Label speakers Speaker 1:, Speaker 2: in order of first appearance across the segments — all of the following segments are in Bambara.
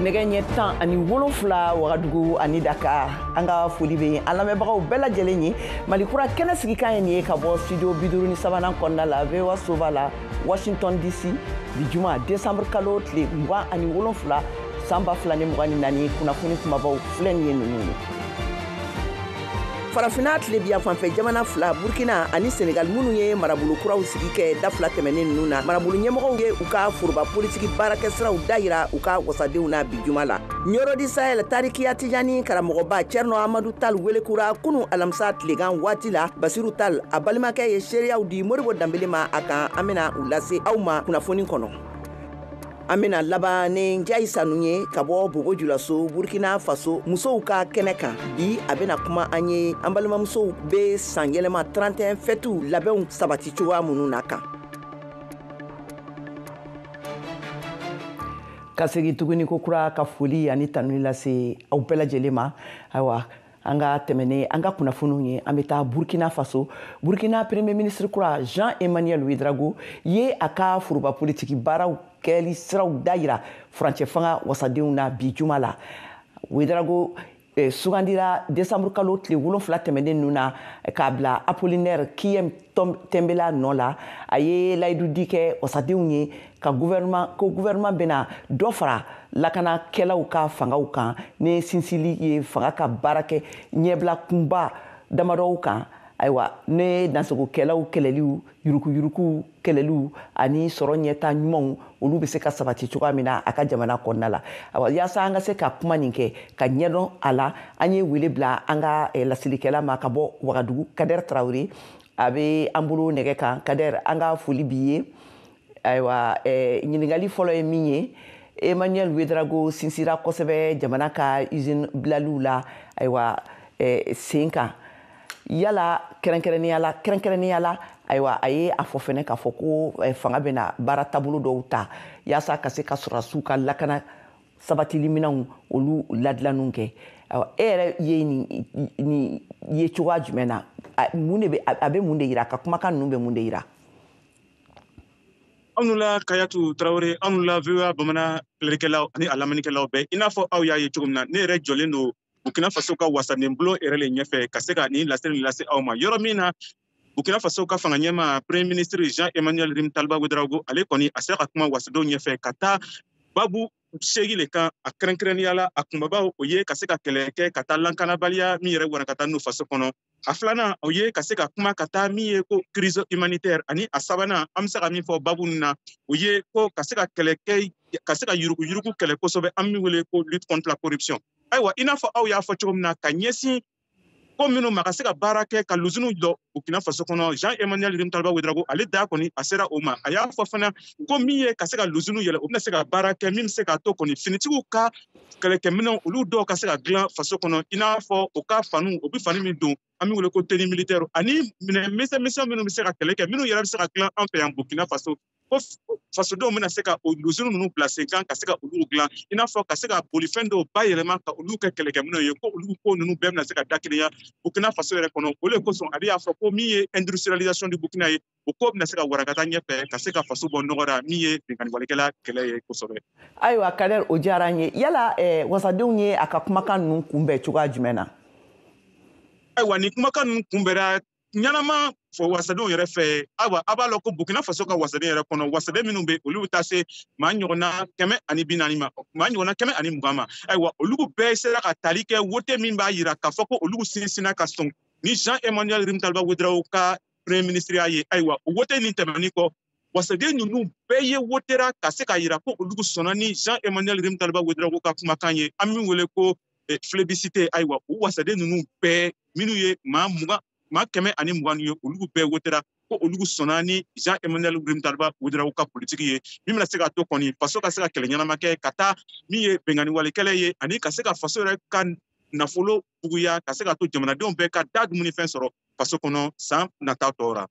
Speaker 1: Nɛgɛ ɲɛ 17 Wagadugu ani Dakar, an ka foli bɛ an lamɛnbagaw bɛɛ lajɛlen ye. Mali Kura kɛnɛ sigikan ye nin ye ka bɔ studio 53nan kɔnɔna la, VOA Soba la, Washington DC. Bi juma, décembre kalo tile 27 san 2024, kunnafoni kumabaw filɛ nin ye ninnu ye. Farafinna tilebiyan fanfɛ jamana fila, Burkina ani Senegal, minnu ye marabolo kuraw sigi kɛ da 2 tɛmɛnen ninnu na, marabolo ɲɛmɔgɔw ye u ka foroba politiki baarakɛsiraw dayira u ka wasadenw na bi juma la. Ɲɔrɔ di Sahel tarikiya Tijani karamɔgɔba Cɛrino Amadu Tal welekura kunu alamisa tilegan waati la. Basiru Tal, a balimakɛ, ye seereyaw di Moribo Danbele ma a kan. An bɛna u lase aw ma kunnafoni kɔnɔ. An bɛna laban ni Njayi Sanu ye ka bɔ Bobo Julaso, Burkina Faso, musow ka kɛnɛ kan. Bi a bɛna kuma an ye an balimamusow bɛ san yɛlɛma 31 fɛtiw labɛnw sabati cogoya minnu na kan. Ka segin tuguni ko kura ka foli ani tanuni lase aw bɛɛ lajɛlen ma. Ayiwa, an ka tɛmɛnen an ka kunnafoniw ye, an bɛ taa Burkina Faso. Burkina premier ministre kura Jean Emmanuel Ouedraogo ye a ka foroba politiki baaraw kɛli siraw dayira furancɛ fanga wasadenw na bi juma la. Ouedraogo sugandira décembre kalo tile 7 tɛmɛnen ninnu na k'a bila Apollinaire Kiem Tembela nɔ la. A ye layidu di kɛ wasadenw ye ka gouvernement ko gouvernement bɛna dɔ fara lakanakɛlaw ka fangaw kan ni sinsili ye fanga ka baara kɛ ɲɛbila kunba damadɔw kan. Ayiwa, ne dansogokɛlaw kɛlɛliw, yurukuyuruku kɛlɛliw ani sɔrɔ ɲɛta ɲumanw, olu bɛ se ka sabati cogoya min na a ka jamana kɔnɔna la. Ayiwa, yaasa an ka se ka kuma nin kɛ ka ɲɛdɔn a la, an ye wele bila an ka lasilikɛla ma ka bɔ Wagadugu, Kader Tarawele. A bɛ an bolo nɛgɛ kan. Kader, an ka foli b'i ye. Ayiwa, ɲininkali fɔlɔ ye min ye, Emmanuel Ouedraogo sinsira kosɛbɛ jamana ka usine bilaliw la, ayiwa, sen kan. Yala kɛrɛnkɛrɛnnenya la, ayiwa, a ye a fɔ fɛnɛ k'a fɔ ko fanga bɛna baara taabolo dɔw ta yaasa ka se ka sɔrɔdasiw ka lakana sabatiliminɛnw olu ladilanniw kɛ. Ayiwa, e yɛrɛ ye nin ye cogoya jumɛn na? Mun de bɛ a bɛ mun de yira? A ka kumakan ninnu bɛ mun de yira?
Speaker 2: Aw la Kayatu Tarawele, anw la VOA Bamanan filɛlikɛlaw ani a lamɛnnikɛlaw bɛɛ, i n'a fɔ aw y'a ye cogo min na, ne yɛrɛ jɔlen don Burkina Faso ka wasaden bulon yɛrɛ le ɲɛfɛ ka se ka nin laseli lase aw ma. Yɔrɔ min na Burkina Faso ka fanga ɲɛma, premier ministre Jean Emmanuel Rimtalba Ouedraogo, ale kɔni a sera ka kuma wasadenw ɲɛfɛ ka taa babu 8 le kan. A kɛrɛnkɛrɛnnenya la, a kunbabaw, o ye ka se ka kɛlɛ kɛ ka taa lankanabaliya min yɛrɛ wara ka taa n'o faso kɔnɔ. A filanan, o ye ka se ka kuma ka taa min ye ko crise humanitaire. Ani a sabanan, an bɛ se ka min fɔ babu nin na, o ye ko ka se ka kɛlɛ kɛ ka se ka yuruguyurugu kɛlɛ kosɛbɛ, an min wele ko lutte contre la corruption. Ayiwa, i n'a fɔ aw y'a fɔ cogo min na, ka ɲɛsin ko minnu ma ka se ka baara kɛ ka luziniw jɔ Burkina Faso kɔnɔ, Jean Emmanuel Rimtalba Ouedraogo, ale da kɔni a sera o ma. A y'a fɔ fana ko min ye ka se ka luziniw yɛlɛ, o bɛna se ka baara kɛ min bɛ se k'a to kɔni finitigiw ka kɛlɛkɛminɛnw, olu dɔw ka se ka dilan faso kɔnɔ, i n'a fɔ u ka faniw, u bɛ fani min don, an bɛ wele ko tenue militaire, ani minɛn misɛn misɛn minnu bɛ se ka kɛlɛ kɛ, minnu yɛrɛ bɛ se ka dilan an fɛ yan Burkina Faso, ko fasodenw bɛna se ka o luzini ninnu bila sen kan ka se ka olu dilan, i n'a fɔ ka se ka bolifɛn dɔw bayɛlɛma ka olu kɛ kɛlɛkɛminɛnw ye, ko olu ko ninnu bɛɛ bɛna se ka dakelenya Burkina Faso yɛrɛ kɔnɔ. O de kosɔn ale y'a fɔ ko min ye industrialisation du Burkina ye, o ko bɛna se ka warakata ɲɛfɛ ka se ka faso bɔ nɔgɔ la, min ye binkanniwalekɛla kɛlɛ ye kosɛbɛ.
Speaker 1: Ayiwa Kader, o diyara an ye. Yala wasadenw ye a ka kumakan ninnu kunbɛn cogoya jumɛn na?
Speaker 2: Ayiwa, nin kumakan ninnu kunbɛra ɲɛnama fɔ wasadenw yɛrɛ fɛ. Ayiwa, a b'a lɔn ko Burkina Faso ka wasaden yɛrɛ kɔnɔ, wasaden minnu bɛ, olu bɛ taa se maa ɲɔgɔnna 140 ma, maa ɲɔgɔnna 120 ma. Ayiwa, olu bɛɛ sera ka tali kɛ wote min b'a yira k'a fɔ ko olu sinsinna ka sɔn ni Jean Emmanuel Rimtalba Ouedraogo ka premier ministre ye. Ayiwa, o wote nin tɛmɛnen kɔ, wasaden ninnu bɛɛ ye wotera ka se ka yira ko olu sɔnna ni Jean Emmanuel Rimtalba Ouedraogo ka kumakan ye, an min wele ko plébiscite. Ayiwa, o wasaden ninnu bɛɛ minnu ye maa 20, maa 120 ye, olu bɛɛ wotera ko olu sɔnna ni Jean Emmanuel Rimtalba Ouedraogo ka politiki ye, min bɛna se ka to kɔni faso ka se ka kɛlɛ ɲɛnama kɛ ka taa min ye binkanni kɛlɛ ye, ani ka se ka faso yɛrɛ ka nafolo buguya, ka se ka to jamanadenw bɛɛ ka da dumunifɛn sɔrɔ faso kɔnɔ san nata tɔw la.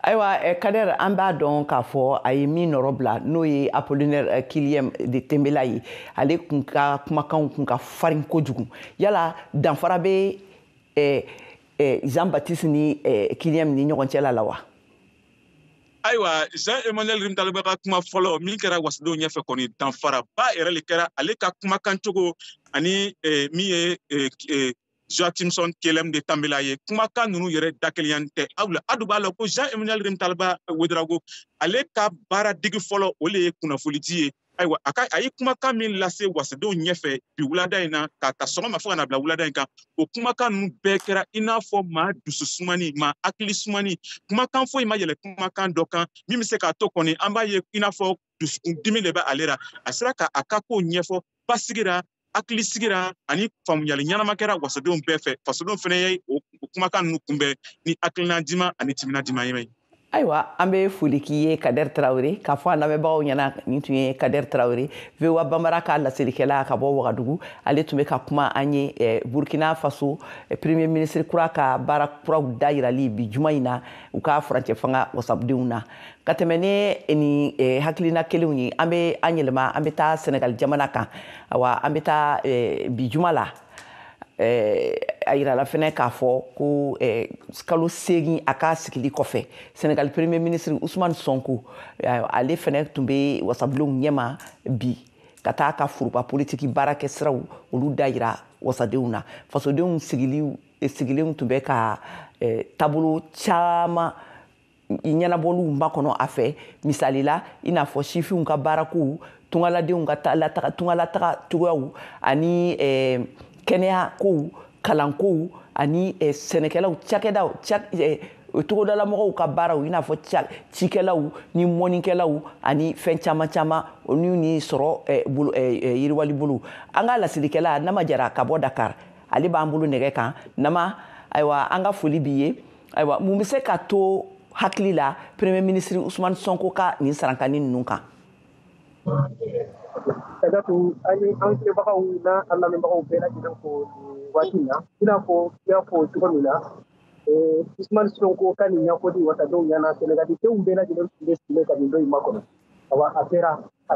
Speaker 1: Ayiwa Kader, an b'a dɔn k'a fɔ a ye min nɔrɔ bila, n'o ye Apollinaire Kiliem de Tembela ye, ale kun ka kumakanw kun ka farin kojugu. Yala danfara bɛ Jean Baptiste ni Kiliem ni ɲɔgɔn cɛ la wa?
Speaker 2: Ayiwa, Jean Emmanuel Rimtalba ka kuma fɔlɔ min kɛra wasadenw ɲɛfɛ kɔni, danfaraba yɛrɛ le kɛra ale ka kumakan cogo ani min ye Joachimson Kyelem de Tambela ye. Kumakan ninnu yɛrɛ dakelenya tɛ. A dun b'a la ko Jean Emmanuel Rimtalba Ouedraogo, ale ka baara digi fɔlɔ, o le ye kunnafonidi ye. Ayiwa, a ye kumakan min lase wasadenw ɲɛfɛ bi wulada in na, k'a ta sɔgɔma fo ka na bila wulada in kan, o kumakan ninnu bɛɛ kɛra i n'a fɔ maa dusu sumani, maa hakili sumani. Kumakan foyi ma yɛlɛ kumakan dɔ kan min bɛ se k'a to kɔni an b'a ye i n'a fɔ dusukundimi de bɛ ale la. A sera ka a ka kow ɲɛfɔ basigi la, hakili sigira ani faamuyali ɲɛnama kɛra wasadenw bɛɛ fɛ. Fasodenw fana ye o kumakan ninnu kunbɛn ni hakilina diman ani timina diman ye.
Speaker 1: Ayiwa, an bɛ foli k'i ye, Kader Tarawele. K'a fɔ a lamɛnbagaw ɲɛna, nin tun ye Kader Tarawele, VOA Bambara ka laselikɛla ka bɔ Wagadugu. Ale tun bɛ ka kuma an ye Burkina Faso premier ministre kura ka baara kuraw dayirali bi juma in na u ka furancɛ fanga wasadenw na. Ka tɛmɛ ni nin hakilina kelenw ye, an bɛ an yɛlɛma, an bɛ taa Senegal jamana kan. Awa, an bɛ taa bi juma la, a yirala fɛnɛ k'a fɔ ko kalo 8 a ka sigili kɔfɛ, Senegal premier ministre Ousmane Sonko, ale fɛnɛ tun bɛ wasabulonw ɲɛma bi ka taa ka foroba politiki baarakɛ siraw olu da yira wasadenw na. Fasodenw sigilenw tun bɛ ka taabolo caman ɲɛnabɔliw makɔnɔ a fɛ. Misali la, i n'a fɔ sifinw ka baarakow, tungaladenw ka tungalataga cogoyaw, ani kɛnɛya kow, kalankow, ani sɛnɛkɛlaw, cakɛdaw, togodalamɔgɔw ka baaraw, i n'a fɔ cikɛlaw ni mɔnikɛlaw, ani fɛn caman caman olu ni sɔrɔ yiriwali bolo. An ka laselikɛla Nama Jara ka bɔ Dakar, ale b'an bolo nɛgɛ kan. Nama, ayiwa, an ka foli b'i ye. Ayiwa, mun bɛ se ka to hakili la premier ministre Ousmane Sonko ka nin sarankani ninnu kan?
Speaker 3: Kadatu, an ye an filɛbagaw n'a an lamɛnbagaw bɛɛ lajɛlen fo nin waati in na. I n'a fɔ i y'a fɔ cogo min na, Ousmane Sonko ka nin ɲɛfɔli wasadenw ɲɛna, Senegaldenw bɛɛ lajɛlen tun bɛ sigilen ka nin don in makɔnɔ. Awa, a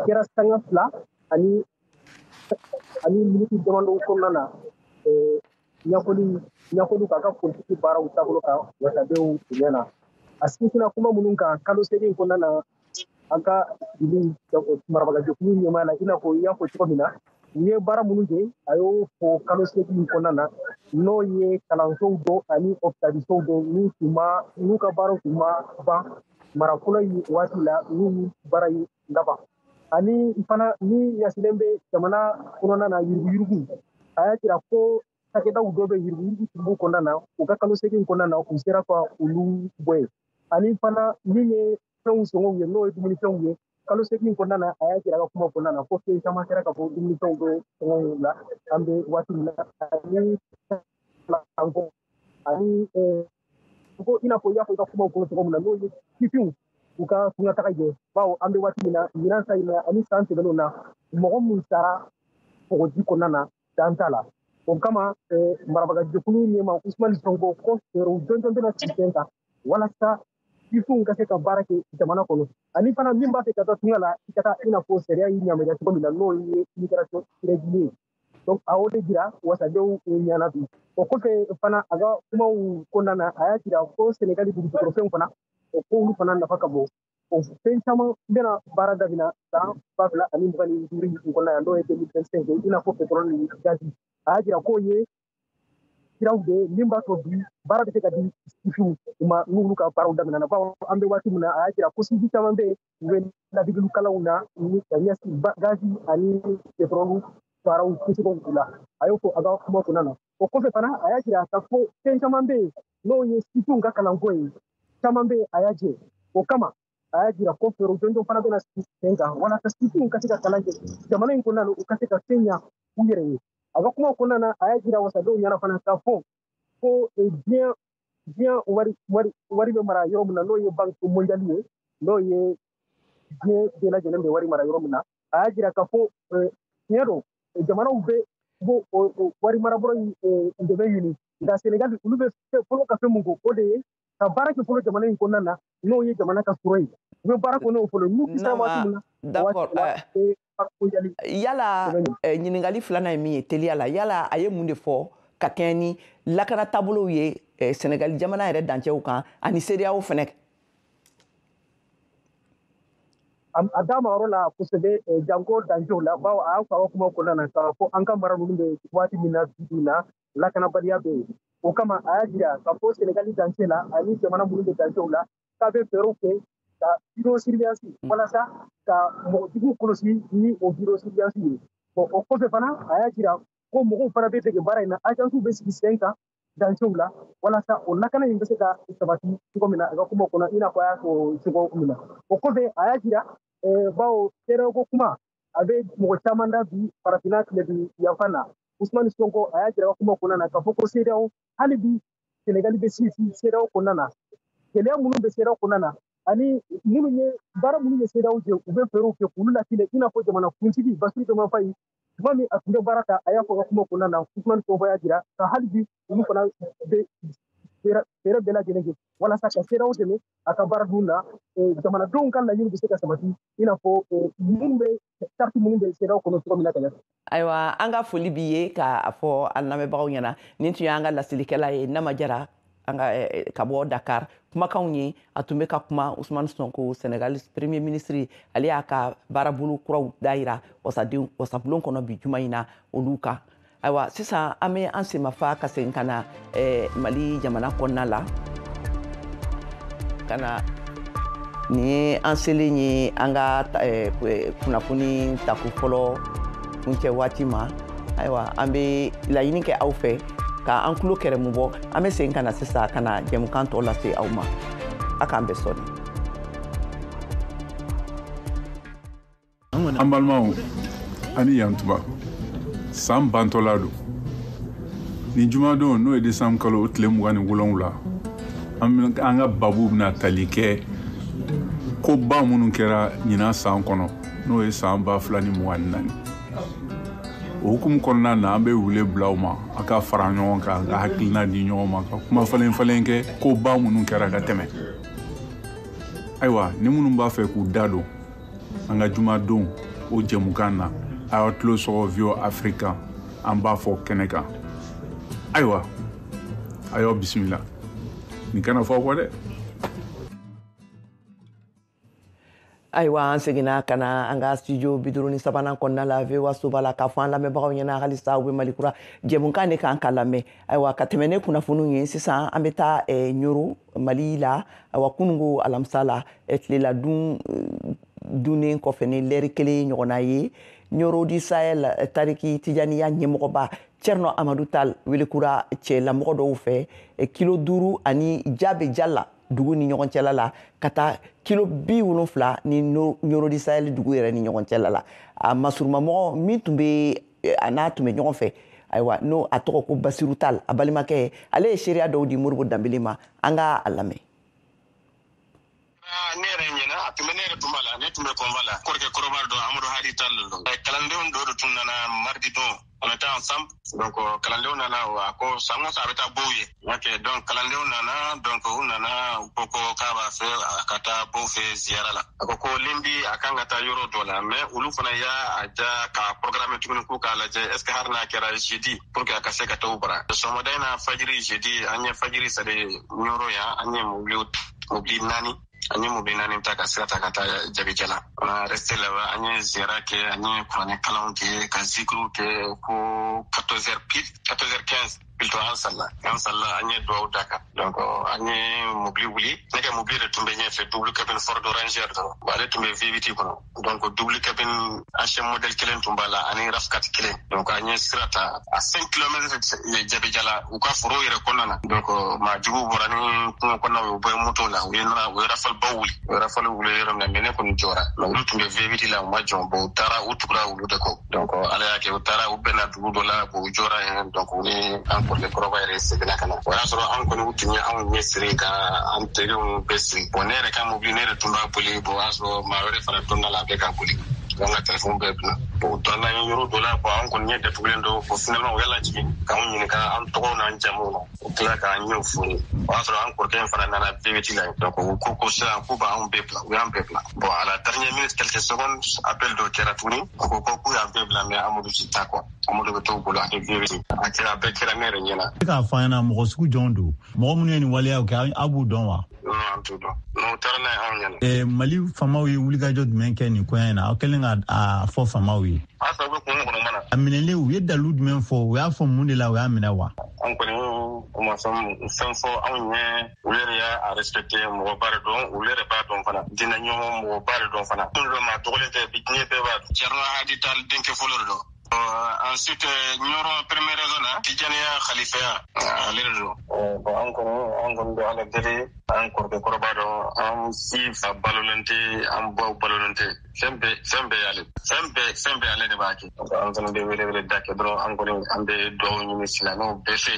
Speaker 3: kɛra sanga 2 ani miniti damadɔ kɔnɔna na, ɲɛfɔli k'a ka politiki baaraw taabolo kan wasadenw ɲɛna. A sinsinna kuma minnu kan kalo 8 kɔnɔna na, an ka sigili marabagajɛkulu ɲɛmaa la, i n'a fɔ i y'a fɔ cogo min na, u ye baara minnu kɛ, a y'o fɔ kalo 8 kɔnɔna na, n'o ye kalansow dɔ ani hôpitalsow dɔ n'u tun ma, n'u ka baaraw tun ma ban mara fɔlɔ in waati la, n'u baara in laban. Ani fana ni ɲɛsinnen bɛ jamana kɔnɔna na, yuruguyurugu, a y'a jira ko cakɛdaw dɔ bɛ yuruguyurugu tun b'u kɔnɔna na, u ka kalo 8 kɔnɔna na, u sera ka olu bɔ yen. Ani fana min ye fɛnw sɔngɔw ye, n'o ye dumunifɛnw ye, kalo 8 kɔnɔna na, a y'a jira a ka kuma kɔnɔna na ko fɛn caman kɛra ka bɔ dumunifɛnw dɔ sɔngɔw la an bɛ waati min na. Ani ko i n'a fɔ i y'a fɔ i ka kumaw kɔnɔ cogo min na, n'o ye sifinw u ka tunkataga ye, bawo an bɛ waati min na ɲinan ta in na ani san tɛmɛnenw na, mɔgɔ min sara kɔgɔji kɔnɔna na, dan t'a la. O kama, marabagajɛkulu ɲɛmaa Ousmane Sonko ko fɛɛrɛw jɔnjɔn bɛna sigi sen kan walasa sifinw ka se ka baara kɛ jamana kɔnɔ. Ani fana min b'a fɛ ka taa tunga la, i ka taa i n'a fɔ sariya y'i yamaruya cogo min na, n'o ye immigration irrégulier ye. Donc a y'o de jira wasadenw ɲɛna bi. O kɔfɛ fana, a ka kumaw kɔnɔna na, a y'a jira ko Senegali dugujukɔrɔfɛnw fana, o k'olu fana nafa ka bon, o fɛn caman bɛna baara daminɛ san 2025 in kɔnɔna yan, n'o ye 2025 ye, i n'a fɔ pétrole ni gazi. A y'a jira k'o ye siraw de ye min b'a to bi baara bɛ se ka di sifinw ma n'olu ka baaraw daminɛna, bawo an bɛ waati min na, a y'a jira ko sifin caman bɛ yen, u bɛ ladegelikalanw na ni ka ɲɛsin gazi ani pétrole baaraw kɛcogow la. A y'o fɔ a ka kuma kɔnɔna na. O kɔfɛ fana, a y'a jira k'a fɔ fɛn caman bɛ yen, n'o ye sifinw ka kalanko ye, caman bɛ yen, a y'a jɛ. O kama, a y'a jira ko fɛɛrɛw jɔnjɔn fana bɛna sigi sen kan walasa sifinw ka se ka kalan kɛ jamana in kɔnɔna na, u ka se ka fɛn ɲa u yɛrɛ ye. A ka kuma kɔnɔna na, a y'a jira wasadenw ɲɛna fana k'a fɔ ko diɲɛ wari bɛ mara yɔrɔ min na, n'o ye Banque mondiale ye, n'o ye diɲɛ bɛɛ lajɛlen bɛ wari mara yɔrɔ min na, a y'a jira k'a fɔ tiɲɛ don, jamanaw bɛ b'o wari marabɔrɔ in dɛmɛ ɲini, nka Senegali olu bɛ fɔlɔ ka fɛn mun ko, o de ye ka baara kɛ fɔlɔ jamana in kɔnɔna na, n'o ye jamana ka sɔrɔ ye. U bɛ baara kɛ n'o fɔlɔ n'u kisara waati min na.
Speaker 1: D'accord. Yala, ɲininkali filanan ye min ye teliya la, yala a ye mun de fɔ ka kɛɲɛ ni lakana taabolow ye Senegali jamana yɛrɛ dancɛw kan ani CEDEAO fɛnɛ?
Speaker 3: A da ma yɔrɔ la kosɛbɛ janko danjɛw la, bawo a y'a fɔ a ka kuma kɔnɔna na k'a fɔ an ka mara ninnu bɛ waati min na bi na, lakanabaliya bɛ yen. O kama a y'a jira k'a fɔ Senegali dancɛ la ani jamana minnu bɛ dancɛw la, k'a bɛ fɛɛrɛw kɛ ka vidéo surveillance walasa ka mɔgɔ juguw kɔlɔsi ni o vidéo surveillance ye. Bon, o kɔfɛ fana a y'a jira ko mɔgɔw fana bɛ dege baara in na, agence bɛ sigi sen kan dancɛw la walasa o lakana in bɛ se ka sabati cogo min na a ka kuma kɔnɔ, i n'a fɔ a y'a fɔ cogo min na. O kɔfɛ a y'a jira, bawo CEDEAO ko kuma a bɛ mɔgɔ caman da bi farafinna tilebin yanfan na. Ousmane Sonko a y'a jira a ka kuma kɔnɔna na k'a fɔ ko CEDEAO hali bi Senegali bɛ sinsin CEDEAO kɔnɔna na, gɛlɛya minnu bɛ CEDEAO kɔnɔna na ani minnu ye baara minnu ye CEDEAO jɛ, u bɛ fɛɛrɛw kɛ k'olu latilen, i n'a fɔ jamana kuntigi Bassirou Diomaye Faye tuma min a tun bɛ baara ta, a y'a fɔ a ka kuma kɔnɔna na. Ousmane Sonko y'a jira ka hali bi olu fana bɛ fɛɛrɛ bɛɛ lajɛlen kɛ walasa ka CEDEAO dɛmɛ a ka baara dun na, jamanadenw ka laɲini bɛ se ka sabati, i n'a fɔ minnu bɛ charte minnu bɛ CEDEAO kɔnɔ cogo min na ka ɲɛ.
Speaker 1: Ayiwa, an ka foli b'i ye k'a fɔ an lamɛnbagaw ɲɛna, nin tun y'an ka laselikɛla ye Nama Jara an ka ka bɔ Dakar. Kumakanw ye a tun bɛ ka kuma Ousmane Sonko, Senegal premier ministre, ale y'a ka baarabolo kuraw dayira wasabulon kɔnɔ bi juma in na olu kan. Ayiwa, sisan an bɛ an senmafa ka segin ka na Mali jamana kɔnɔna la, ka na nin ye an selen ye an ka kunnafoni tako fɔlɔ kuncɛ waati ma. Ayiwa, an bɛ laɲini kɛ aw fɛ ka an tulo kɛrɛmu bɔ. An bɛ segin ka na sisan ka na jɛmukan tɔ lase aw ma. A k'an bɛn sɔɔni.
Speaker 4: An balimaw, ani yantuba, san bantɔla don. Nin jumadon, n'o ye décembre kalo o tile 27, an ka babu bɛna tali kɛ koba minnu kɛra ɲinan san kɔnɔ, n'o ye san 2024. O hukumu kɔnɔna na, an bɛ wele bila aw ma, a ka fara ɲɔgɔn kan, ka hakilina di ɲɔgɔn ma, ka kuma falen falen kɛ koba minnu kɛra ka tɛmɛ. Ayiwa, ni minnu b'a fɛ k'u da don an ka jumadon o jɛmukan na, a y'aw tulo sɔgɔ VOA Afrique, an b'a fɔ kɛnɛ kan. Ayiwa, a y'aw bisimila. Nin kana fɔ aw kɔ dɛ.
Speaker 1: Ayiwa, an seginna ka na an ka studio 53nan kɔnɔna la VOA soba la, k'a fɔ an lamɛnbagaw ɲɛna halisa aw bɛ Mali kura jɛmukan de kan ka lamɛn. Ayiwa, ka tɛmɛ ne kunnafoniw ye sisan, an bɛ taa Ɲoro Mali la. Ayiwa, kununko alamisa la, tilela dun dunnen kɔfɛ ni lɛri kelen ɲɔgɔnna ye, Ɲoro du Sahel tariki Tijaniya ɲɛmɔgɔba Thierno Amadou Tall welekura cɛlamɔgɔ dɔw fɛ kilo 5 ani Jabe Jala dugu ni ɲɔgɔn cɛla la, ka taa kilo 70 ni Ɲoro du Sahel dugu yɛrɛ ni ɲɔgɔn cɛla la. A masurumamɔgɔ min tun bɛ a n'a tun bɛ ɲɔgɔn fɛ, ayiwa, n'o a tɔgɔ ko Bassirou Tall, a balimakɛ, ale ye seereya dɔw di Modibo Danbele ma. An ka a lamɛn.
Speaker 5: Ne yɛrɛ ɲɛna, a tun bɛ ne yɛrɛ tun b'a la, ne tun bɛ kɔnfa la. Kɔrɔkɛ kɔrɔba dɔn, Amadou Hadi Tall don. Kalandenw dɔw de tun nana mardi don, on était ensemble. Donc kalandenw nana, a ko san o san a bɛ taa bow ye. Ok, donc kalandenw nana, donc u nana, u ko ko k'a b'a fɛ a ka taa bow fɛ ziyara la. A ko ko lundi a kan ka taa yɔrɔ dɔ la, mais olu fana y'a ja ka programme tuguni k'u k'a lajɛ est ce que hali n'a kɛra jeudi pour que a ka se ka taa u bara. Sɔgɔmada in na fajiri jeudi, an ye fajiri sari Ɲoro yan, an ye mobili naani. An ye mobili naani ta ka sira ta ka taa Jabijala. On a resté là-bas, an ye ziyara kɛ, an ye kuranɛ kalanw kɛ, ka zikiriw kɛ ko 14h pile, 14h15 plutôt an salla. An salla, an ye duwawu da kan. Donc an ye mobili wuli. Ne ka mobili de tun bɛ ɲɛfɛ, double cabine Ford Ranger dɔrɔn. Ale tun bɛ V8 kɔnɔ. Donc double cabine ancien modèle kelen tun b'a la ani RAV4 kelen. Donc an ye sira ta à 5 kilomètres Jabijala, u ka foro yɛrɛ kɔnɔna na. Donc maa juguw bɔra ni kungo kɔnɔnaw ye, u bɔ moto la, u ye nana, u ye rafale baw wuli. U ye rafale wuli yɔrɔ min na, mais ne kɔni jɔra. Mais olu tun bɛ V8 la, u ma jɔ. Bon, u taara, u tugura olu de kɔ. Donc Ala y'a kɛ, u taara, u bɛnna dugu dɔ la, u jɔra yen. Donc u ni an kɔrɔkɛ kɔrɔba yɛrɛ seginna ka na. O y'a sɔrɔ an kɔni u tun ye anw ɲɛ siri ka an teriw bɛɛ siri. Bon, ne yɛrɛ ka mobili, ne yɛrɛ tun b'a boli. Bon, o y'a sɔrɔ maa wɛrɛ fana donna la, a bɛ ka boli. An ka telefɔni bɛɛ bila. Bon, u taara n'an ye yɔrɔ dɔ la, bon, an kɔni ɲɛ datugulen don. Bon, finalement, u y'a lajigin k'anw ɲininka an tɔgɔw n'an jamuw na. U tila k'an ɲɛw foni. O y'a sɔrɔ an kɔrɔkɛ in fana nana V8 la. Donc u ko ko sisan k'u b'anw bɛɛ bila, u y'an bɛɛ bila. Bon, à la dernière minute, quelques secondes, appel dɔ kɛra tuguni. U ko k'u y'an bɛɛ bila, mais Amadou si t'a kɔ. Amadou bɛ t'u bolo ani V8. A kɛra, a bɛɛ kɛra ne yɛrɛ ɲɛna.
Speaker 6: E k'a fɔ an ɲɛna, mɔgɔ sugu jɔn don? Mɔgɔ minnu ye nin waleyaw kɛ, aw b'u dɔn wa?
Speaker 5: Non, Non, an t'o dɔn. N'o taara n'a ye anw ɲɛna.
Speaker 6: Mali faamaw ye wulikajɔ jumɛn kɛ nin koɲɛ in na? Aw kɛlen ka a fɔ faamaw ye.
Speaker 5: Asa u bɛ kungo kɔnɔ mana.
Speaker 6: A minɛlen, u ye dalu jumɛn fɔ? U y'a fɔ mun de la u y'a minɛ wa?
Speaker 5: An kɔni u ma fɛn fɔ anw ɲɛ. U yɛrɛ y'a respecté, mɔgɔba de dɔn, u yɛrɛ b'a dɔn fana. Diinɛ ɲɔgɔn mɔgɔba de dɔn fana. Kun dɔ maa dɔgɔlen tɛ bi, diɲɛ bɛɛ b'a dɔn. Thierno Hadi Tall denkɛ fɔlɔ de don. Ensuite, Nioro première raison na, Tijaniya khalifaya, ale de don. Bon, an kɔni bɛ Ala deli, an kɔrɔkɛ kɔrɔba dɔn, an si fa balolen tɛ, an baw balolen tɛ. Fɛn bɛɛ y'ale. Fɛn bɛɛ ale de b'a kɛ. An kɔni bɛ wele da kɛ dɔrɔn, an kɔni an bɛ dugawu ɲini silamɛw bɛɛ fɛ.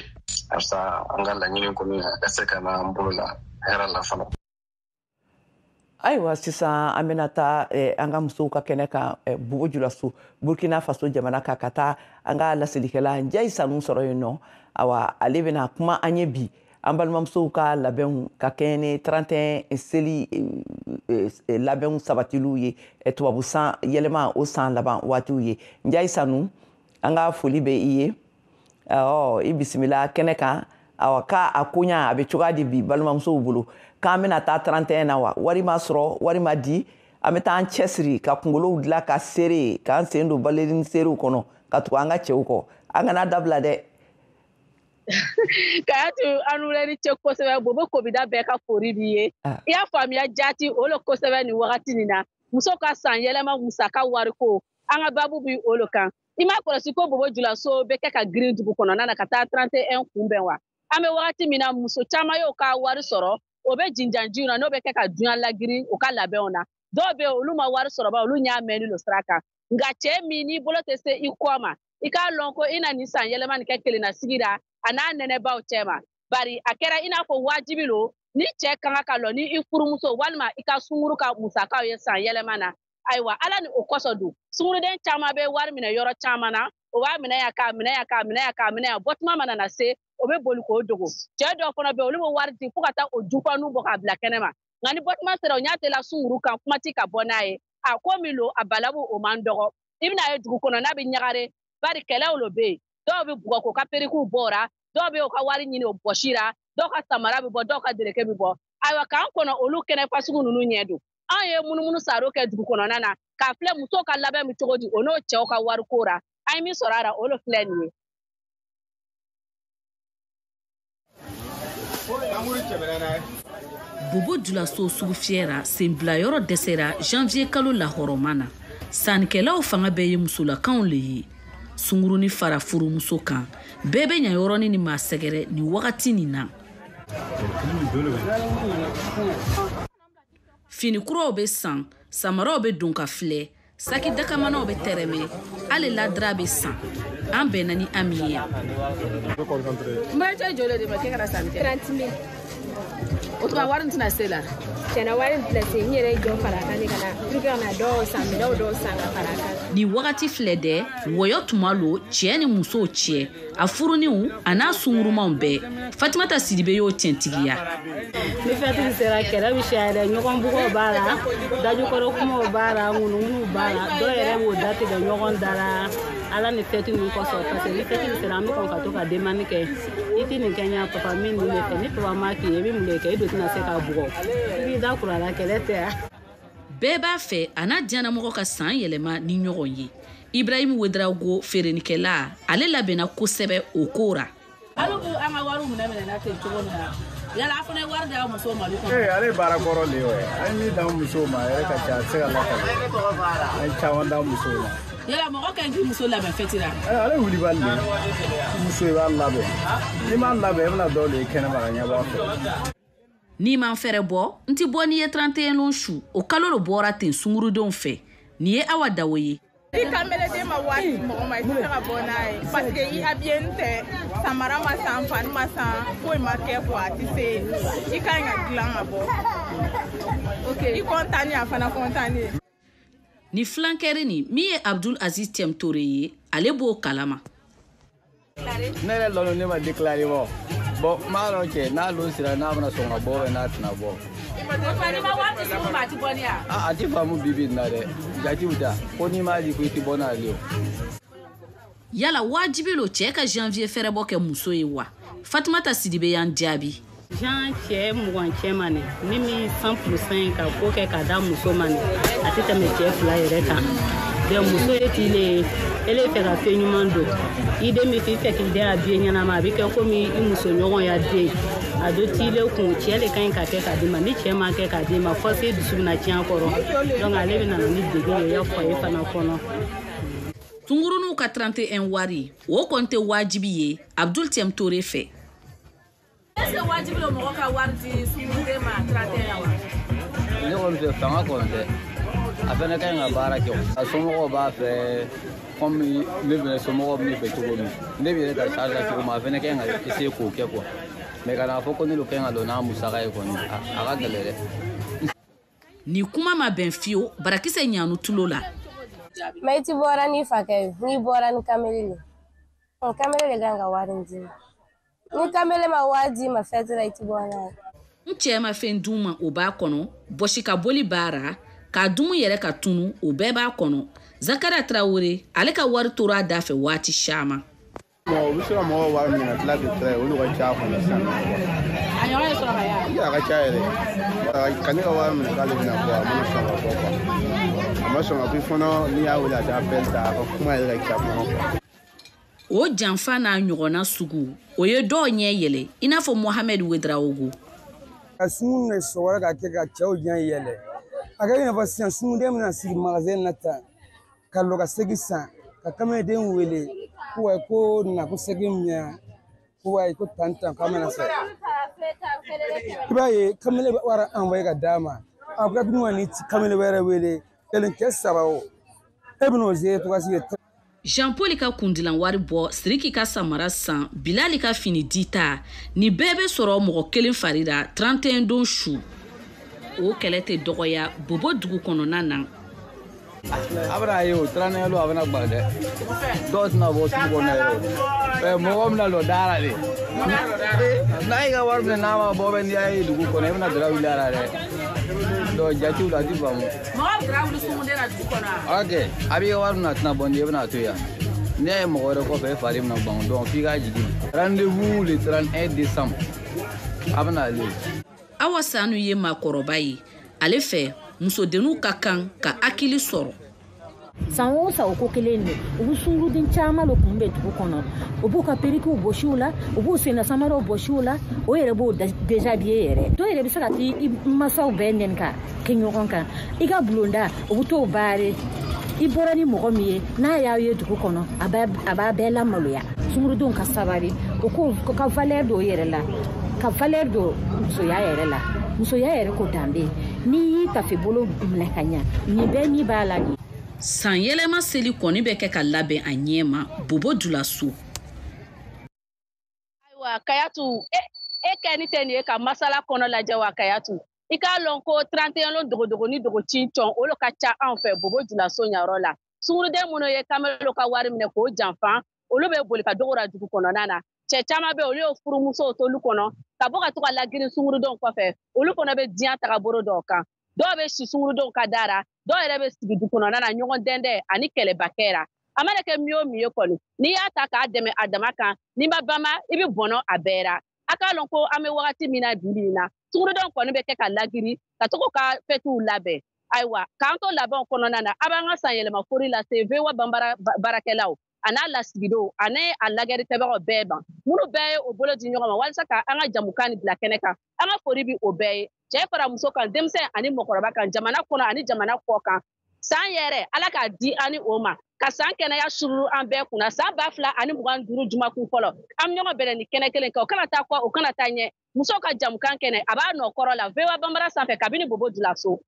Speaker 5: Halisa an ka laɲini kɔni a ka se ka na an bolo la hɛrɛ la fana.
Speaker 1: Ayiwa, sisan an bɛna taa an ka musow ka kɛnɛ kan Bobo Julaso, Burkina Faso jamana kan, ka taa an ka laselikɛla Njayi Sanu sɔrɔ yen nɔ. Awa, ale bɛna kuma an ye bi an balimamusow ka labɛnw ka kɛɲɛ ni 31 seli labɛnw sabatiliw ye, tubabu san yɛlɛma o san laban waatiw ye. Njayi Sanu, an ka foli bɛ i ye. I bisimila kɛnɛ kan. Awa, k'a a koɲa a bɛ cogoya di bi balimamusow bolo? K'an bɛna taa 31 na wa? Wari ma sɔrɔ, wari ma di, an bɛ taa an cɛsiri ka kunkolow dilan ka seere, k'an sen don balerini seerew kɔnɔ ka tugu an ka cɛw kɔ. An kana dabila dɛ.
Speaker 7: Kayatu, an wulila ni cɛ kosɛbɛ. Bobo Kobida bɛɛ ka fori b'i ye. I y'a faamuya jaati o le kosɛbɛ nin wagati nin na. Muso ka san yɛlɛma musaka wariko, an ka babu bi o le kan. I m'a kɔlɔsi ko Bobo Julaso bɛ kɛ ka girin dugu kɔnɔna na ka taa 31 kunbɛn wa? An bɛ wagati min na, muso caman y'o ka wari sɔrɔ, o bɛ jinjanjiw na, n'o bɛ kɛ ka duɲa lagiri u ka labɛnw na. Dɔw bɛ yen, olu ma wari sɔrɔ ba, olu ɲa mɛnni lo sira kan. Nka cɛ min n'i bolo tɛ se i kɔ ma, i k'a lɔn ko i na nin san yɛlɛma nin kɛ kelennasigi la a n'a nɛnɛbaw cɛ ma. Bari a kɛra i n'a fɔ wajibi lo ni cɛ kan ka lɔ ni i furumuso walima i ka sunkuru ka musakaw ye san yɛlɛma na. Ayiwa, Ala ni o kɔsɔn dun, sunguruden caman bɛ wari minɛ yɔrɔ caman na, o b'a minɛ yan, k'a minɛ yan, k'a minɛ yan, k'a minɛ yan, bɔtuma mana na se, o bɛ boli k'o dogo. Cɛ dɔw fana bɛ yen, olu bɛ wari di fo ka taa o jufanu bɔ k'a bila kɛnɛ ma. Nka ni bɔtuma sera, o ɲɛ tɛ la sunkuru kan, kuma ti ka bɔ n'a ye. A ko min lo, a balabu o man dɔgɔ. I bɛna ye dugu kɔnɔ n'a bɛ ɲagare, bari kɛlɛw lo bɛ yen. Dɔw bɛ bugɔ k'o ka perikiw bɔ o ra, dɔw bɛ yen o ka wari ɲini o bɔsi ra, dɔw ka samara bɛ bɔ, dɔw ka dereke bɛ bɔ. Ayiwa, k'an kɔnɔ olu kɛnɛ fasugu ninnu ɲɛ don. Anw ye munumunu saro kɛ dugu kɔnɔna na k'a filɛ musow ka labɛn bɛ cogo di o n'o cɛw ka wariko ra. An ye min sɔrɔ a la, o de filɛ nin ye.
Speaker 8: Bobo Julaso sugu fiyɛra, senbilayɔrɔ dɛsɛra janvier kalo lahɔrɔma na. Sannikɛlaw fanga bɛɛ ye musolakaw le ye. Sunguruni fara furumuso kan, bɛɛ bɛ ɲa yɔrɔnin ni maa sɛgɛrɛ nin wagati nin na. Fini kuraw bɛ san, samaraw bɛ don ka filɛ, saki dakamanaw bɛ tɛrɛmɛ, hali ladira bɛ san. An bɛnna ni Ami ye yan.
Speaker 7: N bɛ cɛ joli de ma k'e kana sanni kɛ?
Speaker 9: 30 000.
Speaker 7: O tuma wari in tɛna se la?
Speaker 9: Tiɲɛna, wari in tɛna se, n yɛrɛ ye jɔ fara a kan de ka na pour que ka na dɔw san, minɛnw dɔw san ka fara a kan.
Speaker 8: Nin wagati filɛ dɛ, wɔyɔ tuma lo cɛ ni musow cɛ, a furuninw a n'a sungurumaw bɛɛ. Fatumata Sidibe y'o tiɲɛtigiya.
Speaker 10: Ni fɛtiri sera, kɛlɛ bɛ siya dɛ, ɲɔgɔn bugɔw b'a la, dajukɔrɔ kumaw b'a la, ŋunuŋunuw b'a la, dɔw yɛrɛ b'o datigɛ ɲɔgɔn da la. Ala ni fɛti ninnu kosɔn, parce que ni fɛti sera, an bɛ kɔn ka to ka demande kɛ. I tɛ nin kɛ ɲa papa, min nin de fɛ, ni papa ma k'i ye, i bɛ mun de kɛ? I dun tɛna se k'a bugɔ, i b'i da kuru a la, kɛlɛ tɛ yan.
Speaker 8: Bɛɛ b'a fɛ a n'a diyanamɔgɔ ka san yɛlɛma ni ɲɔgɔn ye. Ibrahim Wedrago, feerenikɛla, ale labɛnna kosɛbɛ o ko ra.
Speaker 7: Hali b'u an ka wariw minɛ n'a ten cogo min na, yala a fana ye wari d'aw musow ma olu kɔnɔ?
Speaker 11: Ee, ale ye baara kɔrɔ de ye o ye. An ye min d'an musow ma, a yɛrɛ ka ca, a tɛ se ka lakale. An ye caman d'an musow ma.
Speaker 7: Yala mɔgɔ ka ɲi k'i muso labɛn fɛti la?
Speaker 11: Ale ye wulibali de ye. Muso, i b'a labɛn. N'i m'a labɛn, i bɛna dɔw de ye kɛnɛma ka ɲɛbɔ a fɛ.
Speaker 8: N'i ma fɛrɛ bɔ, n ti bɔ n'i ye 31 lon su, o kalo lo bɔra ten sungurudenw fɛ. Nin ye Awa Dawo ye.
Speaker 12: I kanbeleden ma wari di mɔgɔ ma, i tɛ se ka bɔ n'a ye parce que i habillé tɛ, samara ma san, fani ma san, foyi ma kɛ quoi, a tɛ se. I ka ɲi ka dilan ka bɔ. Ok, i content, a fana content ye.
Speaker 8: Ni filankɛri nin min ye Abdul Aziz Tɛmtore ye, ale b'o kalama.
Speaker 11: Ne yɛrɛ lɔn, ne ma déclaré bɔ. Bon, n b'a dɔn cɛ n'a lon sera, n'a bɛna sɔn ka bɔ bɛ, n'a tɛna bɔ.
Speaker 7: Ni ma wari di sugu ma, a ti bɔ ni ya?
Speaker 11: A ti faamu bi bi in na dɛ, jatiw ta ko n'i m'a di ko i ti bɔ n'ale ye o.
Speaker 8: Yala wajibi lo cɛ ka janvier fɛrɛbɔ kɛ muso ye wa? Fatumata Sidibe y'an jaabi.
Speaker 10: Jean cɛ 20 cɛ ma nin ni min 100% ka ko kɛ k'a da muso ma nin a tɛ tɛmɛ cɛ 2 yɛrɛ kan. Donc muso ye tile ele fɛ ka fɛn ɲuman don i den bɛ fɛ k'i den habillé ɲɛnama a bɛ kɛ komi i muso ɲɔgɔn ya den a do tile kun cɛ de ka ɲi ka kɛ k'a d'i ma ni cɛ ma kɛ k'a d'i ma fɔ se dusu bɛna tiɲɛ a kɔrɔ donc ale bɛ na ni degun ye i ya foyer fana kɔnɔ.
Speaker 8: Tunguruninw ka 31 wari o kɔni tɛ wajibi ye Abdul Tiam Toure fɛ.
Speaker 13: Est-ce que wajibi don mɔgɔ ka wari di sunguruden ma 31 wa?
Speaker 11: Ne kɔni fɛ fanga kɔni tɛ. A fana ka ɲi ka baara kɛ a somɔgɔw b'a fɛ komi ne fana somɔgɔw bɛ ne fɛ cogo min ne bɛ yɛrɛ ka charge la cogo min a fana ka ɲi ka essayer k'o kɛ quoi mais ka n'a fɔ ko ne de ka ɲi ka don n'a musaka ye kɔni a ka gɛlɛn dɛ.
Speaker 8: Nin kuma ma bɛn fiyewu barakisɛ ɲanu tulo la.
Speaker 9: Mais i ti bɔra n'i fakɛ ye n'i bɔra ni kamele le kamele de kan ka wari d'i ma ni kamele ma wari d'i ma fɛti la i ti bɔ n'a ye.
Speaker 8: N cɛ ma fɛn d'u ma o b'a kɔnɔ bɔsi ka boli baara. K'a dumu yɛrɛ ka tunu o bɛɛ b'a kɔnɔ. Zakara Traoré ale ka wari tora a da fɛ waati caman.
Speaker 14: U bɛ se ka mɔgɔw wari minɛ ka tila k'i tila olu ka ca kɔnɔ sisan.
Speaker 13: A ɲɔgɔn ye sɔrɔ ka y'a.
Speaker 14: A ka ca yɛrɛ. Ka ne ka wari minɛ k'ale bɛna bɔ a ma sɔn ka bɔ quoi. A ma sɔn ka fɔ fana n'i y'a wele a t'a appel ta a ka kuma yɛrɛ ka ca kuma quoi.
Speaker 8: O janfa n'a ɲɔgɔnna sugu o ye dɔw ɲɛ yɛlɛ i n'a fɔ Mohamed Ouedraogo.
Speaker 15: Ka sun de sɔgɔra ka kɛ ka cɛw ɲɛ yɛlɛ. A ka i n'a fɔ sisan sunguden bɛna sigi magasin na tan ka lɔ ka segi san ka kameleden wele ko wayi ko na ko segi minɛ ko wayi ko tan tan k'a mana san i b'a ye kamelen bɛ wari envoyé ka d'a ma a ka dun ka ni kamelen wɛrɛ wele kelen cɛ 3 o e bɛn'o gérer cogoya si de.
Speaker 8: Jean Paul ka kundilan wari bɔ Siriki ka samara san Bilali ka fini dita nin bɛɛ bɛ sɔrɔ mɔgɔ kelen fari la 31 don su. O kɛlɛ tɛ dɔgɔya Bobo dugu kɔnɔna na.
Speaker 11: A bɛna ye o 31 don a bɛna gban dɛ. Dɔw tɛna bɔ sugu kɔnɔ yɛrɛ o. Mɔgɔ bɛna lɔ da la de. N'a y'i ka wari minɛ n'a ma bɔ bɛ n'i y'a ye dugu kɔnɔ i bɛna dara wuli a la dɛ. Donc jatew la a ti faamu.
Speaker 13: Mɔgɔ bɛ dara wuli sunguden na dugu kɔnɔ wa?
Speaker 11: Ok a b'i ka wari minɛ a tɛna bɔ n'i ye i bɛna to yan. N'i y'a ye mɔgɔ wɛrɛ kɔfɛ e fari bɛna gban donc f'i k'a jigi. Rendez-vous le 31 décembre a bɛna ale.
Speaker 8: Awa Sanu ye maakɔrɔba ye ale fɛ musodenninw ka kan ka hakili sɔrɔ.
Speaker 16: San o san o ko kelen don u bɛ sunguruden caman de kun bɛ dugu kɔnɔ u b'u ka perikiw bɔsi u la u b'u senna samaraw bɔsi u la o yɛrɛ b'o déshabiller yɛrɛ dɔw yɛrɛ bɛ se ka t'i masaw bɛɛ nɛni ka kɛ ɲɔgɔn kan i ka bulonda u bɛ t'o baare i bɔra ni mɔgɔ min ye n'a y'aw ye dugu kɔnɔ a b'a bɛɛ lamaloya sungurudenw ka sabali o ko ka valeur don o yɛrɛ la ka valeur don musoya yɛrɛ la musoya yɛrɛ ko danbe n'i y'i tafe bolo minɛ ka ɲa nin bɛɛ min b'a la nin.
Speaker 8: San yɛlɛma seli kɔni bɛ kɛ ka labɛn a ɲɛ ma Bobo Dioulasso.
Speaker 7: Ayiwa Kayatu e kɛ ni tɛ nin ye ka masala kɔnɔ lajɛ wa Kayatu i k'a lɔn ko 31 lon dogodogo ni dogo cincɔn olu ka ca anw fɛ Bobo Dioulasso ɲayɔrɔ la sunguruden minnu ye kamelo ka wari minɛ k'o janfa olu bɛ boli ka dogora dugu kɔnɔna na. Cɛ caman bɛ olu ye furumusow t'olu kɔnɔ ka bɔ ka to ka lagirin sungurudenw kɔfɛ olu fana bɛ diɲɛ tagabolo dɔw kan dɔw bɛ si sungurudenw ka da la dɔw yɛrɛ bɛ sigi du kɔnɔna na ɲɔgɔn dɛndɛn ani kɛlɛbakɛ la a mana kɛ min o min ye kɔni n'i y'a ta k'a dɛmɛ a dama kan n'i ma bama i bɛ bɔnɔ a bɛɛ la a k'a lɔn ko an bɛ wagati min na bi bi in na sungurudenw kɔni bɛ kɛ ka lagiri ka to k'u ka fɛtiw labɛn ayiwa k'an to labɛnw kɔnɔna na a b'an ka san yɛlɛma fori lase VOA Banbara baarakɛlaw a n'a lasigidenw ani a lagɛrikɛbagaw bɛɛ ban minnu bɛɛ ye o bolo di ɲɔgɔn ma walasa ka an ka jamukan nin bila kɛnɛ kan an ka foli bi o bɛɛ ye cɛ fara muso kan denmisɛn ani mɔgɔkɔrɔba kan jamana kɔnɔ ani jamana kɔ kan san yɛrɛ ala k'a di an ni o ma ka san kɛnɛya sururu an bɛɛ kunna san 2025 jumakun fɔlɔ an bɛ ɲɔgɔn bɛrɛ ni kɛnɛ kelen kan o kana taa kɔ o kana taa ɲɛ musow ka jamukan kɛnɛ a b'a nɔ kɔrɔ la VOA Banbara sanfɛ kabini Bobo Dioulasso.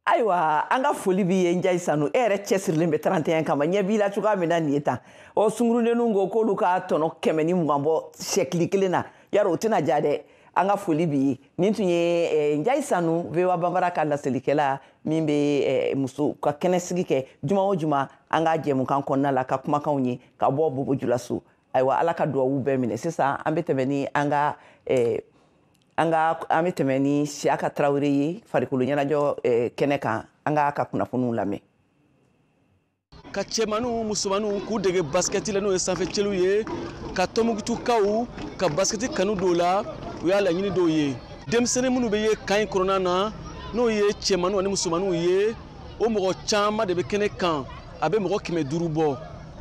Speaker 1: Ayiwa an ka foli b'i ye Njayi Sanu e yɛrɛ cɛsirilen bɛ 31 kama ɲɛ b'i la cogoya min na nin ye tan ɔ sungurudenninw ko k'olu ka tɔnɔ 120 bɔ sɛkili kelen na yarɔ o tɛna diya dɛ an ka foli b'i ye nin tun ye Njayi Sanu VOA Banbara ka laselikɛla min bɛ muso ka kɛnɛsigi kɛ juma o juma an ka jɛmukan kɔnɔna la ka kumakanw ye ka bɔ Bobo Dioulasso ayiwa ala ka duwawu bɛɛ minɛ sisan an bɛ tɛmɛ ni an ka an bɛ tɛmɛ ni Siyaka Tarawele ye farikolo ɲɛnajɛ kɛnɛ kan an k'a ka kunnafoniw lamɛn.
Speaker 17: Ka cɛmaninw musomaninw k'u dege basikɛti la n'o ye sanfɛcɛliw ye ka Tɔnbukutukaw ka basikɛti kanu don o la o y'a laɲini dɔw ye. Denmisɛnnin minnu bɛ ye camp in kɔnɔna na, n'o ye cɛmanninw ani musomanninw ye, o mɔgɔ caman de bɛ kɛnɛ kan, a bɛ mɔgɔ 500 bɔ.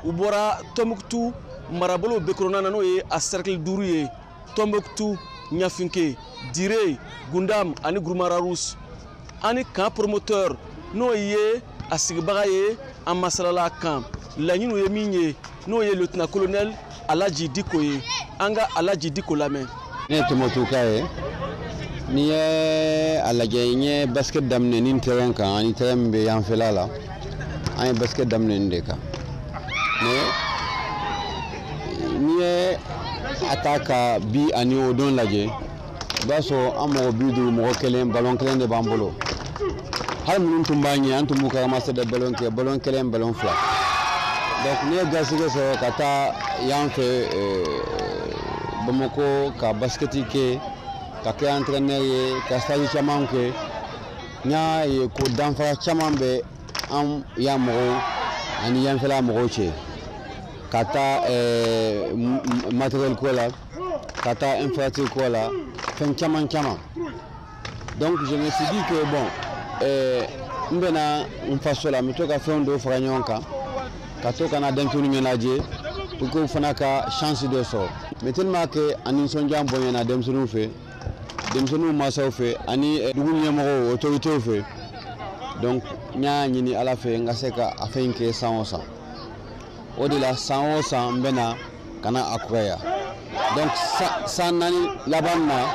Speaker 17: U bɔra Tɔnbukutu marabolo bɛɛ kɔnɔna na, n'o ye a cercle 5 ye: Tɔnbukutu, Ɲafinke, Dire, Gundam ani Gurumararousse. Ani camp promoteur, n'o ye a sigibaga ye, an masalala kan laɲiniw ye min ye, n'o ye lieutenant colonel Alaji Diko ye. An ka Alaji Diko lamɛn.
Speaker 18: Ne ye Tɔnbukutuka ye. N'i ye a lajɛ, n ye basket daminɛ ni terrain kan ani terrain min bɛ yanfɛla la, an ye basket daminɛ nin de kan. Mais n'i ye a ta ka bi ani o don lajɛ, i b'a sɔrɔ an mɔgɔ 50 mɔgɔ kelen ballon kelen de b'an bolo. Hali minnu tun b'an ɲɛ, an tun b'u ka ramasser de ballon kɛ ballon kelen, ballon fila. Donc n'i ye garisɛgɛ sɔrɔ ka taa yan fɛ Bamakɔ ka basketi kɛ, ka kɛ entraîneur ye, ka stage caman kɛ, n y'a ye ko danfara caman bɛ an yan mɔgɔw ani yanfɛla mɔgɔw cɛ, ka taa matériel ko la, ka taa infrastructure ko la, fɛn caman caman. Donc je me suis dit que bon, n bɛna n faso la, n bɛ to ka fɛn dɔw fara ɲɔgɔn kan, ka to ka na denmisɛnninw ɲɛnajɛ pour que u fana ka chance dɔ sɔrɔ. Mais tellement que a nisɔndiya bonyana denmisɛnninw fɛ, denmisɛnninw mansaw fɛ ani dugu ɲɛmɔgɔw, autorités fɛ, donc n y'a ɲini Ala fɛ n ka se ka a fɛn kɛ san o san. O de la san o san n bɛ na ka na a kuraya. Donc san 4 laban na,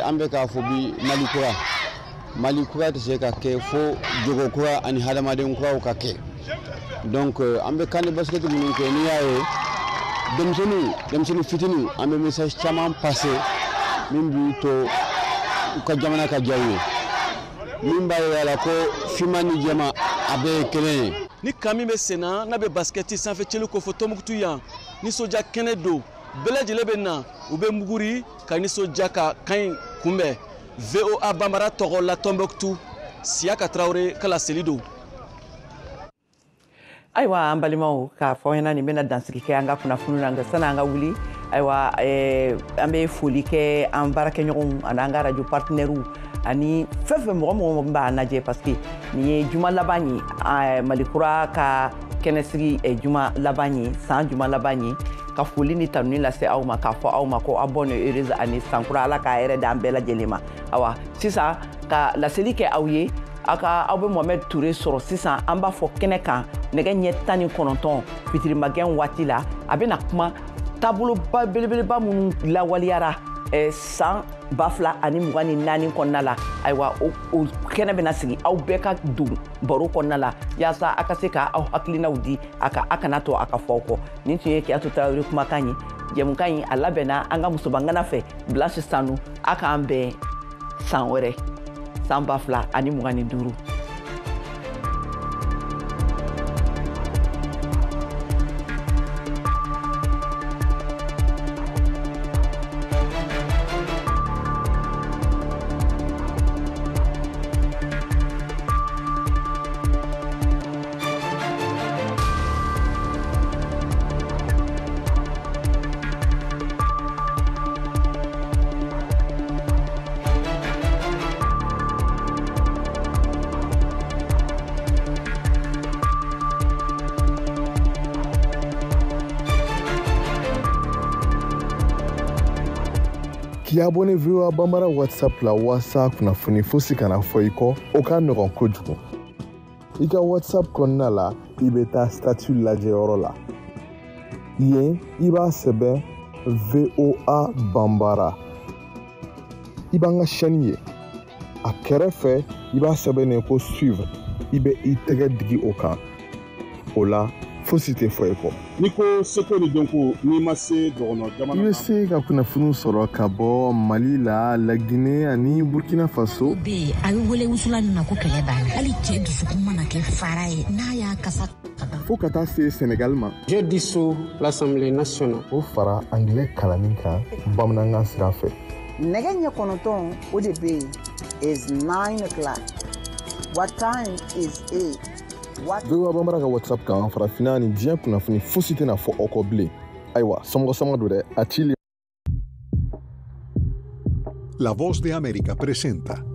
Speaker 18: an bɛ k'a fɔ bi Mali kura. Mali kura tɛ se ka kɛ fo jogo kura ani hadamaden kuraw ka kɛ. Donc an bɛ camp de basket minnu kɛ, n'i y'a ye denmisɛnnin fitininw, an bɛ message caman passer min b'u to u ka jamana ka diya u ye, min b'a yira la ko finman ni jɛman a bɛɛ ye kelen ye.
Speaker 17: Ni camp min bɛ sen na, n'a bɛ basketi sanfɛ cɛli ko fɔ Tɔnbukutu yan, nisɔndiya kɛnɛ don, bɛɛ lajɛlen bɛ na, u bɛ muguri ka nisɔndiya ka camp in kunbɛn. VOA Bambara tɔgɔ la Tɔnbukutu, Siyaka Tarawele ka laseli don.
Speaker 1: Ayiwa, an balimaw, k'a fɔ ɲɛna nin bɛna dansigi kɛ an ka kunnafoniw na. Nka sani an ka wuli, ayiwa, an bɛ foli kɛ an baarakɛɲɔgɔnw ani an ka radio partenaires ani fɛn fɛn mɔgɔ mɔgɔ b'a lajɛ, parce que nin ye juma laban ye, Mali kura ka kɛnɛsigi juma laban ye, san juma laban ye. Ka foli ni tanuni lase aw ma, k'a fɔ aw ma ko aw bonne heureuse année, sankura Ala k'a hɛrɛ d'an bɛɛ lajɛlen ma. Awa, sisan ka laseli kɛ aw ye, aw ka aw bɛ Mohamed Touré sɔrɔ sisan, an b'a fɔ kɛnɛ kan nɛgɛ ɲɛ 19 fitirimagɛn waati la. A bɛna kuma taaboloba belebeleba minnu lawaleyara san 2024 kɔnɔna la. Ayiwa, o kɛnɛ bɛna sigi, aw bɛɛ ka don baro kɔnɔna la yaasa a ka se ka aw hakilinaw di, a ka a kana to a ka fɔ aw kɔ. Nin tun ye Kiyatu Tarawele kumakan ye. Jɛmukan in a labɛnna an ka musobangana fɛ, Blanche Sanu. A k'an bɛn san wɛrɛ, san 2025.
Speaker 19: K'i abonné VOA Bambara WhatsApp la walasa kunnafoni fosi kana fɔ i kɔ, o ka nɔgɔn kojugu. I ka WhatsApp kɔnɔna la, i bɛ taa statut lajɛyɔrɔ la. Yen, i b'a sɛbɛn VOA Bambara. I b'an ka chaîne ye. A kɛrɛfɛ, i b'a sɛbɛn ko suivre. I bɛ i tɛgɛ digi o kan. O la, fosi tɛ fɔ i kɔ.
Speaker 2: N'i ko seko ni dɔnko, n'i ma se dɔgɔnɔ jamana,
Speaker 19: i bɛ se ka kunnafoniw sɔrɔ ka bɔ Mali la, Laginɛ ani Burkina Faso.
Speaker 16: Bɛ yen, a bɛ wele wusula min ma ko kɛlɛ banna, hali cɛ dusukun mana kɛ fara ye n'a y'a kasa
Speaker 19: fo ka taa se Senegal ma.
Speaker 20: Je dissous l'Assemblée nationale.
Speaker 19: O fara angilɛ kalanni kan bamanankan sira fɛ.
Speaker 21: Nɛgɛ ɲɛ 9 o de bɛ yen is 9 o'clock. What time is it?
Speaker 19: VOA Bambara ka WhatsApp kan, farafinna ni diɲɛ kunnafoni fosi tɛna fɔ aw kɔ bilen. Ayiwa, somɔgɔ sama don dɛ, a cili.
Speaker 3: La Voz de América presenta.